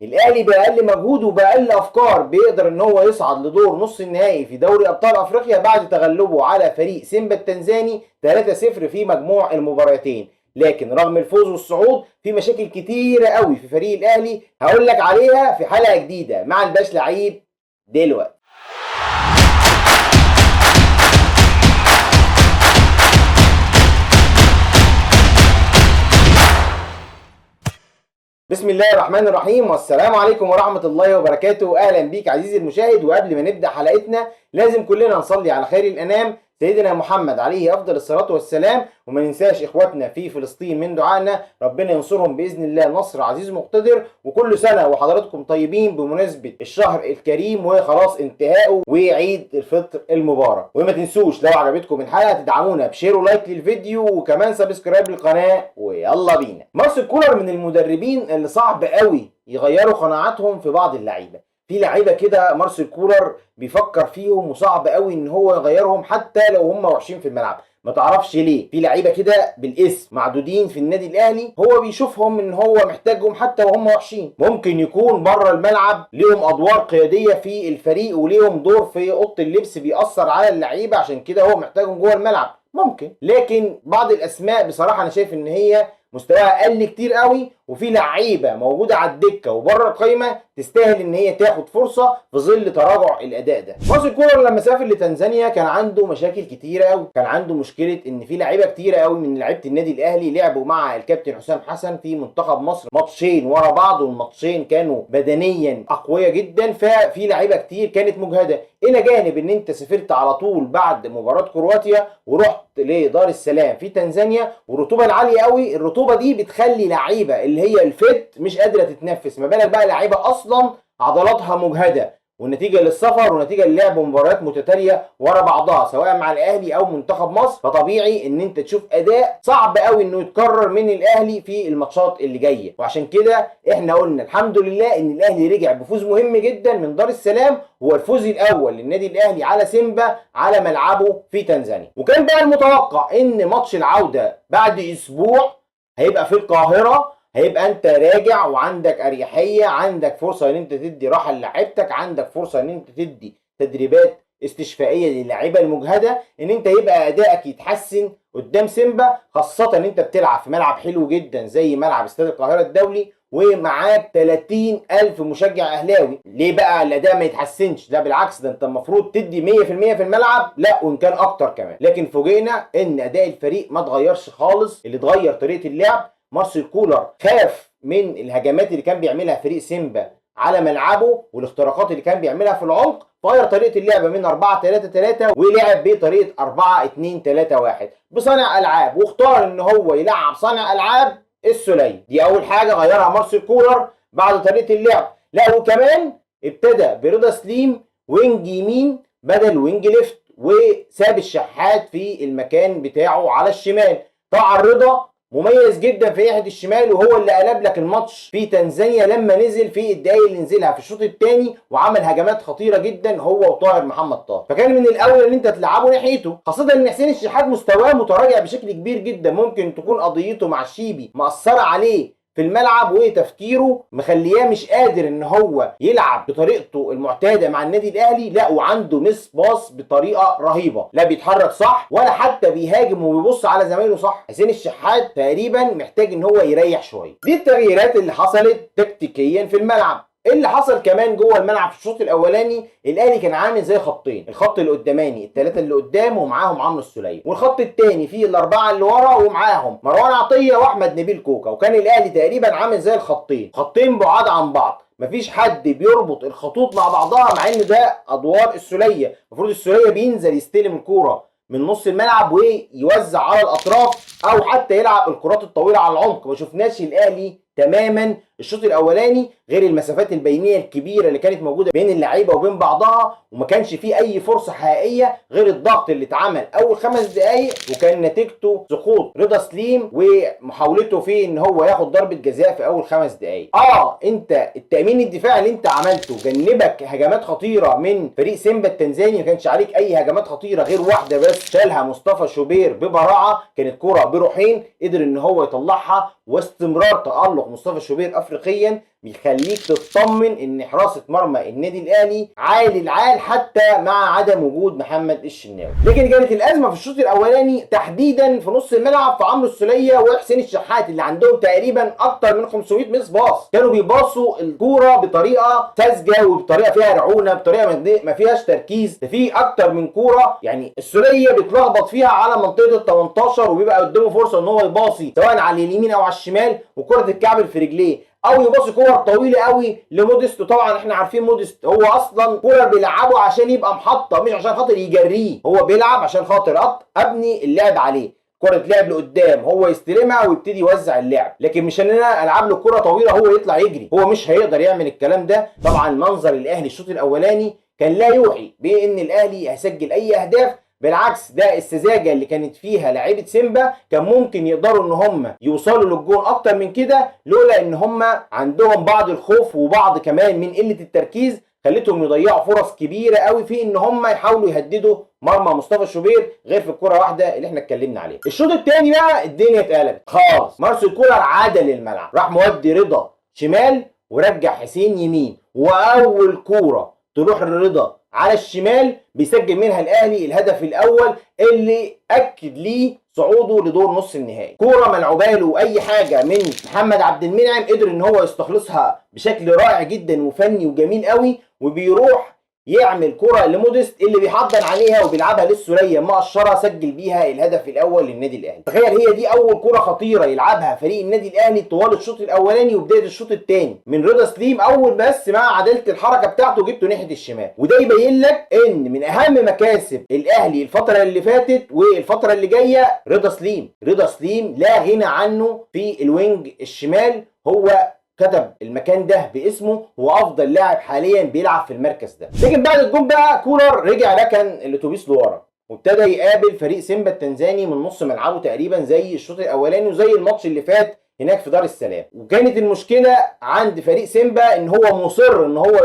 الاهلي باقل مجهود وباقل افكار بيقدر ان هو يصعد لدور نص النهائي في دوري ابطال افريقيا بعد تغلبه على فريق سيمبا التنزاني 3-0 في مجموع المباراتين. لكن رغم الفوز والصعود في مشاكل كتيرة قوي في فريق الاهلي هقول لك عليها في حلقة جديدة مع الباش لعيب دلوقتي. بسم الله الرحمن الرحيم، والسلام عليكم ورحمة الله وبركاته. أهلا بيك عزيزي المشاهد. وقبل ما نبدأ حلقتنا لازم كلنا نصلي على خير الأنام سيدنا محمد عليه أفضل الصلاة والسلام، وما ننساش إخواتنا في فلسطين من دعائنا، ربنا ينصرهم بإذن الله نصر عزيز مقتدر. وكل سنة وحضراتكم طيبين بمناسبة الشهر الكريم وخلاص انتهائه وعيد الفطر المبارك. وما تنسوش لو عجبتكم الحلقة تدعمونا ب share و like للفيديو وكمان subscribe للقناة. ويلا بينا. مارسيل كولر من المدربين اللي صعب قوي يغيروا قناعاتهم في بعض اللعيبة. في لعيبة كده مارسيل كولر بيفكر فيهم وصعب قوي ان هو يغيرهم حتى لو هم وحشين في الملعب، ما تعرفش ليه. في لعيبة كده بالاسم معدودين في النادي الاهلي هو بيشوفهم ان هو محتاجهم حتى وهم وحشين. ممكن يكون بره الملعب ليهم ادوار قيادية في الفريق وليهم دور في اوضة اللبس بيأثر على اللعيبة، عشان كده هو محتاجهم جوه الملعب ممكن. لكن بعض الاسماء بصراحة انا شايف ان هي مستواها قل كتير قوي، وفي لعيبة موجودة على الدكة وبره القايمة تستاهل ان هي تاخد فرصة في ظل تراجع الاداء ده. مارسيل كولر لما سافر لتنزانيا كان عنده مشاكل كتيرة قوي. كان عنده مشكلة ان في لعيبة كتيرة قوي من لعيبة النادي الاهلي لعبوا مع الكابتن حسام حسن في منتخب مصر ماتشين ورا بعض، والماتشين كانوا بدنيا اقوياء جدا، ففي لعيبة كتير كانت مجهده. الى جانب ان انت سافرت على طول بعد مباراة كرواتيا ورحت لدار السلام في تنزانيا، والرطوبة العالية قوي، الرطوبة دي بتخلي لعيبة اللي هي الفت مش قادرة تتنفس، ما بالك بقى لعيبة اصلا عضلاتها مجهده، والنتيجة للسفر ونتيجة للعب مباريات متتالية ورا بعضها سواء مع الاهلي او منتخب مصر. فطبيعي ان انت تشوف اداء صعب قوي انه يتكرر من الاهلي في الماتشات اللي جاية. وعشان كده احنا قلنا الحمد لله ان الاهلي رجع بفوز مهم جدا من دار السلام، هو الفوز الاول للنادي الاهلي على سيمبا على ملعبه في تنزانيا. وكان بقى المتوقع ان ماتش العودة بعد اسبوع هيبقى في القاهرة، هيبقى انت راجع وعندك اريحية، عندك فرصة ان انت تدي راحة للاعيبتك، عندك فرصة ان انت تدي تدريبات استشفائيه للاعيبه المجهده، ان انت يبقى ادائك يتحسن قدام سيمبا، خاصة ان انت بتلعب في ملعب حلو جدا زي ملعب استاد القاهرة الدولي ومعاك 30,000 مشجع اهلاوي. ليه بقى الاداء ما يتحسنش؟ لا بالعكس، ده انت المفروض تدي 100% في الملعب، لا وان كان اكتر كمان. لكن فوجئنا ان اداء الفريق ما اتغيرش خالص، اللي اتغير طريقه اللعب. مارسيل كولر خاف من الهجمات اللي كان بيعملها فريق سيمبا على ملعبه والاختراقات اللي كان بيعملها في العمق، فغير طريقه اللعب من 4-3-3 ولعب بطريقة 4-2-3-1 بصانع العاب، واختار ان هو يلعب صانع العاب السوليه. دي اول حاجة غيرها مارسيل كولر بعد طريقه اللعب. لا وكمان ابتدى برضا سليم wing يمين بدل wing left، وساب الشحات في المكان بتاعه على الشمال. طبعا رضا مميز جدا في ناحية الشمال، وهو اللي قلب لك الماتش في تنزانيا لما نزل في الدقايق اللي نزلها في الشوط الثاني وعمل هجمات خطيرة جدا هو وطاهر محمد طاهر. فكان من الاول ان انت تلعبه ناحيته، خاصة ان حسين الشحات مستواه متراجع بشكل كبير جدا، ممكن تكون قضيته مع الشيبي مأثره عليه في الملعب وتفكيره مخلياه مش قادر ان هو يلعب بطريقته المعتادة مع النادي الاهلي. لا وعنده miss pass بطريقة رهيبة، لا بيتحرك صح ولا حتى بيهاجم وبيبص على زمايله صح. حسين الشحات تقريبا محتاج ان هو يريح شوية. دي التغييرات اللي حصلت تكتيكيا في الملعب. اللي حصل كمان جوه الملعب في الشوط الاولاني، الاهلي كان عامل زي خطين، الخط اللي قداماني الثلاثة اللي قدام ومعاهم عمرو السوليه، والخط الثاني فيه الاربعة اللي ورا ومعاهم مروان عطية واحمد نبيل كوكا. وكان الاهلي تقريبا عامل زي الخطين، خطين بعاد عن بعض، مفيش حد بيربط الخطوط مع بعضها، مع ان ده ادوار السوليه. المفروض السوليه بينزل يستلم الكورة من نص الملعب ويوزع على الاطراف او حتى يلعب الكرات الطويلة على العمق. ما شفناش الاهلي تماما الشوط الاولاني غير المسافات البينية الكبيرة اللي كانت موجودة بين اللعيبة وبين بعضها، وما كانش فيه اي فرصة حقيقية غير الضغط اللي اتعمل اول 5 دقائق، وكان نتيجته سقوط رضا سليم ومحاولته في ان هو ياخد ضربه جزاء في اول 5 دقائق. انت التامين الدفاعي اللي انت عملته جنبك هجمات خطيرة من فريق سيمبا التنزاني، ما كانش عليك اي هجمات خطيرة غير واحدة بس شالها مصطفى شوبير ببراعه، كانت كره بروحين قدر ان هو يطلعها، واستمرار تالق مصطفى شوبير افريقيا بيخليك تطمن ان حراسة مرمى النادي الاهلي عالي العال حتى مع عدم وجود محمد الشناوي. لكن كانت الازمة في الشوط الاولاني تحديدا في نص الملعب في عمرو السوليه وحسين الشحات اللي عندهم تقريبا اكتر من 500 miss pass، كانوا بيباصوا الكورة بطريقة ساذجة وبطريقة فيها رعونة، بطريقة ما فيهاش تركيز. ده في اكتر من كورة يعني السوليه بيتلخبط فيها على منطقة ال 18 وبيبقى قدامه فرصة ان هو يباصي سواء على اليمين او على الشمال وكره الكعب في رجليه، او يباصي كور طويلة قوي لموديست. وطبعا احنا عارفين موديست هو اصلا كورة بيلعبه عشان يبقى محطة، مش عشان خاطر يجريه، هو بيلعب عشان خاطر ابني اللعب عليه، كرة لعب لقدام هو يستلمها ويبتدي يوزع اللعب، لكن مش ان انا العب له كرة طويلة هو يطلع يجري، هو مش هيقدر يعمل الكلام ده. طبعا منظر الاهلي الشوط الاولاني كان لا يوحي بان الاهلي هيسجل اي اهداف، بالعكس ده السذاجة اللي كانت فيها لعيبة سيمبا كان ممكن يقدروا ان هم يوصلوا للجون اكتر من كده، لولا ان هم عندهم بعض الخوف وبعض كمان من قلة التركيز خلتهم يضيعوا فرص كبيرة قوي في ان هم يحاولوا يهددوا مرمى مصطفى شوبير، غير في الكره واحدة اللي احنا اتكلمنا عليها. الشوط الثاني بقى الدنيا اتقلبت خالص، مارسيل كولر عدل الملعب، راح مودي رضا شمال ورجع حسين يمين، واول كورة تروح لرضا على الشمال بيسجل منها الاهلي الهدف الاول اللي اكد ليه صعوده لدور نص النهائي. كورة ملعوبه له اي حاجة من محمد عبد المنعم قدر ان هو يستخلصها بشكل رائع جدا وفني وجميل قوي، وبيروح يعمل كرة لموديست اللي بيحضن عليها وبيلعبها للسوليه مقشره، سجل بيها الهدف الاول للنادي الاهلي. تخيل هي دي اول كرة خطيرة يلعبها فريق النادي الاهلي طوال الشوط الاولاني وبداية الشوط الثاني من رضا سليم، اول بس مع عدالة الحركة بتاعته جبته ناحية الشمال. وده يبين لك ان من اهم مكاسب الاهلي الفترة اللي فاتت والفترة اللي جاية رضا سليم. رضا سليم لا غنى عنه في ال wing الشمال، هو كتب المكان ده باسمه، هو افضل لاعب حاليا بيلعب في المركز ده. لكن بعد الجون بقى كولر رجع ركن الاتوبيس لورا وابتدى يقابل فريق سيمبا التنزاني من نص ملعبه تقريبا زي الشوط الاولاني وزي الماتش اللي فات هناك في دار السلام. وكانت المشكلة عند فريق سيمبا ان هو مصر ان هو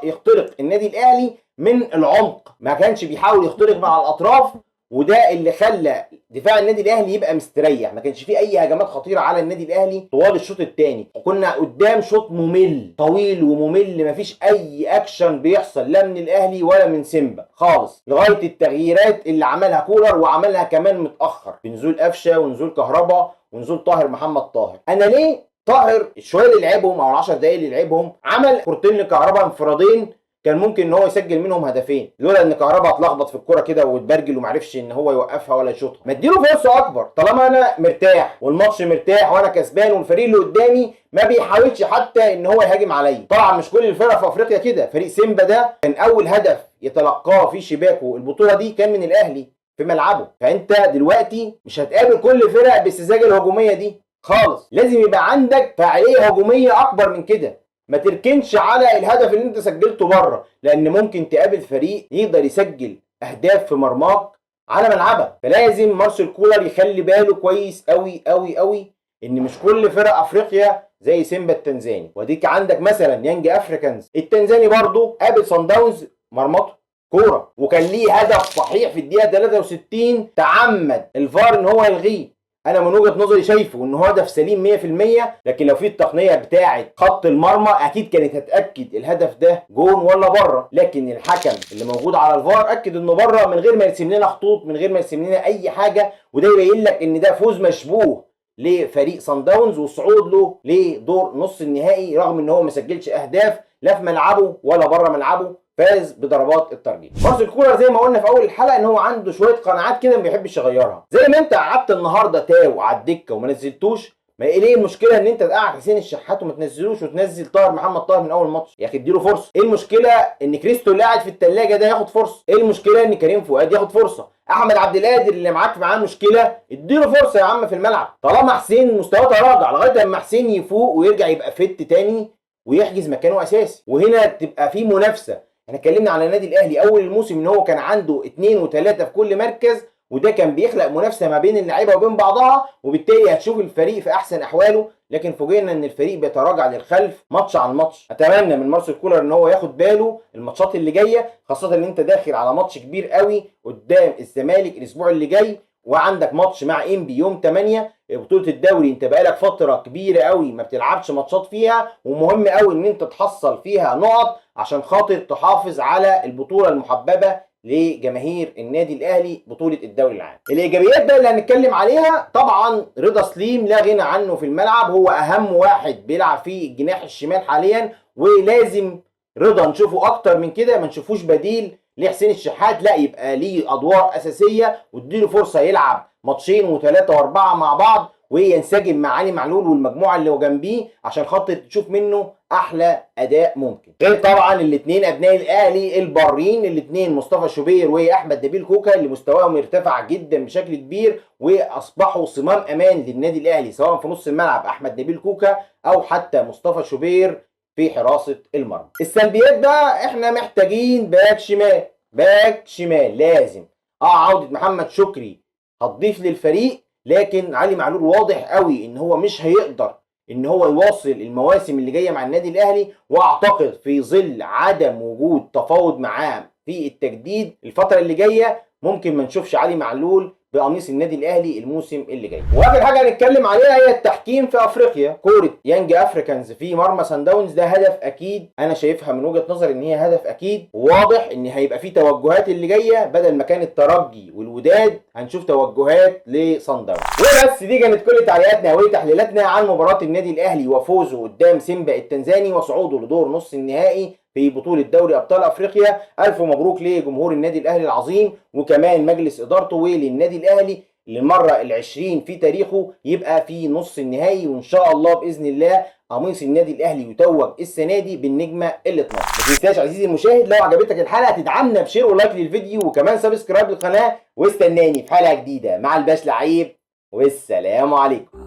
يخترق النادي الاهلي من العمق، ما كانش بيحاول يخترق مع الاطراف، وده اللي خلى دفاع النادي الاهلي يبقى مستريح، ما كانش فيه اي هجمات خطيرة على النادي الاهلي طوال الشوط الثاني. وكنا قدام شوط ممل طويل وممل، ما فيش اي اكشن بيحصل لا من الاهلي ولا من سيمبا خالص، لغاية التغييرات اللي عملها كولر وعملها كمان متاخر بنزول قفشه ونزول كهربا ونزول طاهر محمد طاهر. انا ليه طاهر الشويه اللي لعبهم او ال10 دقايق اللي لعبهم عمل كورتين لكهربا انفرادين كان ممكن ان هو يسجل منهم هدفين، لولا ان كهربا اتلخبط في الكرة كده واتبرجل ومعرفش ان هو يوقفها ولا يشوطها. ما اديله فرصة اكبر طالما انا مرتاح والماتش مرتاح وانا كسبان والفريق اللي قدامي ما بيحاولش حتى ان هو يهاجم عليا. طبعا مش كل الفرق في افريقيا كده، فريق سيمبا ده كان اول هدف يتلقاه في شباكه البطولة دي كان من الاهلي في ملعبه، فانت دلوقتي مش هتقابل كل فرق بالسذاجه الهجومية دي خالص، لازم يبقى عندك فاعلية هجومية اكبر من كده. ما تركنش على الهدف اللي انت سجلته بره، لان ممكن تقابل فريق يقدر يسجل اهداف في مرماك على ملعبك. فلازم مارسيل كولر يخلي باله كويس قوي قوي قوي ان مش كل فرق افريقيا زي سيمبا التنزاني. واديك عندك مثلا يانج افريكانز التنزاني برضو قابل صن داونز مرمطه كورة، وكان ليه هدف صحيح في الدقيقة 63 تعمد الفار ان هو يلغيه. انا من وجهه نظري شايفه ان هو هدف سليم 100%، لكن لو في التقنية بتاعه خط المرمى اكيد كانت هتاكد الهدف ده جون ولا بره، لكن الحكم اللي موجود على الفار اكد انه بره من غير ما يرسم لنا خطوط، من غير ما يرسم لنا اي حاجة. وده يبين لك ان ده فوز مشبوه لفريق صن داونز والصعود له لدور نص النهائي، رغم ان هو ما سجلش اهداف لا في ملعبه ولا بره ملعبه، فاز بضربات الترجيح. مارسيل كولر زي ما قلنا في اول الحلقة ان هو عنده شوية قناعات كده ما بيحبش يغيرها، زي ما انت قعدت النهارده تاو على الدكة وما نزلتوش، ما ايه المشكلة ان انت تقعد حسين الشحات وما تنزلوش وتنزل طاهر محمد طاهر من اول ماتش؟ يا اخي اديله فرصة. ايه المشكلة ان كريستو اللي قاعد في الثلاجة ده ياخد فرصة؟ ايه المشكلة ان كريم فؤاد ياخد فرصة؟ احمد عبد القادر اللي معاك معاه مشكلة اديله فرصة يا عم في الملعب. طالما حسين مستواه تراجع لغاية اما حسين يفوق ويرجع يبقى فت تاني ويحجز مكانه اساسي، وهنا تبقى في منافسه. احنا اتكلمنا على النادي الاهلي اول الموسم ان هو كان عنده 2 و3 في كل مركز، وده كان بيخلق منافسه ما بين اللعيبة وبين بعضها، وبالتالي هتشوف الفريق في احسن احواله. لكن فوجئنا ان الفريق بيتراجع للخلف ماتش عن ماتش. اتمنى من مارسيل كولر ان هو ياخد باله الماتشات اللي جاية، خاصة ان انت داخل على ماتش كبير قوي قدام الزمالك الاسبوع اللي جاي، وعندك ماتش مع انبي يوم 8 بطولة الدوري. انت بقالك فترة كبيرة قوي ما بتلعبش ماتشات فيها، ومهم قوي ان انت تحصل فيها نقط عشان خاطر تحافظ على البطولة المحببة لجماهير النادي الاهلي، بطولة الدوري العام. الايجابيات بقى اللي هنتكلم عليها، طبعا رضا سليم لا غنى عنه في الملعب، هو اهم واحد بيلعب في الجناح الشمال حاليا، ولازم رضا نشوفه اكتر من كده، ما نشوفوش بديل لحسين الشحات، لا يبقى ليه ادوار اساسية واديله فرصة يلعب ماتشين وثلاثة واربعة مع بعض، وينسجم مع علي معلول والمجموعة اللي هو جنبيه عشان خاطر تشوف منه احلى اداء ممكن. غير طبعا الاثنين ابناء الاهلي البارين، الاثنين مصطفى شوبير واحمد نبيل كوكا، اللي مستواهم ارتفع جدا بشكل كبير واصبحوا صمام امان للنادي الاهلي، سواء في نص الملعب احمد نبيل كوكا او حتى مصطفى شوبير في حراسة المرمى. السلبيات بقى، احنا محتاجين باك شمال، باك شمال لازم. عودة محمد شكري هتضيف للفريق، لكن علي معلول واضح قوي ان هو مش هيقدر ان هو يواصل المواسم اللي جاية مع النادي الاهلي، واعتقد في ظل عدم وجود تفاوض معاه في التجديد الفترة اللي جاية ممكن ما نشوفش علي معلول بقميص النادي الاهلي الموسم اللي جاي. واخر حاجة هنتكلم عليها هي التحكيم في افريقيا. كورة يانج افريكانز في مرمى سان داونز ده هدف اكيد، انا شايفها من وجهه نظري ان هي هدف اكيد، واضح ان هيبقى في توجهات اللي جاية، بدل ما كان الترجي والوداد هنشوف توجهات لسان داونز. وبس دي كانت كل تعليقاتنا وتحليلاتنا عن مباراة النادي الاهلي وفوزه قدام سيمبا التنزاني وصعوده لدور نص النهائي في بطولة دوري أبطال أفريقيا. ألف مبروك لجمهور النادي الأهلي العظيم، وكمان مجلس إدارته وللنادي الأهلي للمرة 20 في تاريخه يبقى في نص النهائي، وإن شاء الله بإذن الله قميص النادي الأهلي يتوج السنة دي بالنجمة ال 12. ما تنساش عزيزي المشاهد لو عجبتك الحلقة تدعمنا ب share و like للفيديو، وكمان subscribe للقناة، واستناني في حلقة جديدة مع الباش لعيب، والسلام عليكم.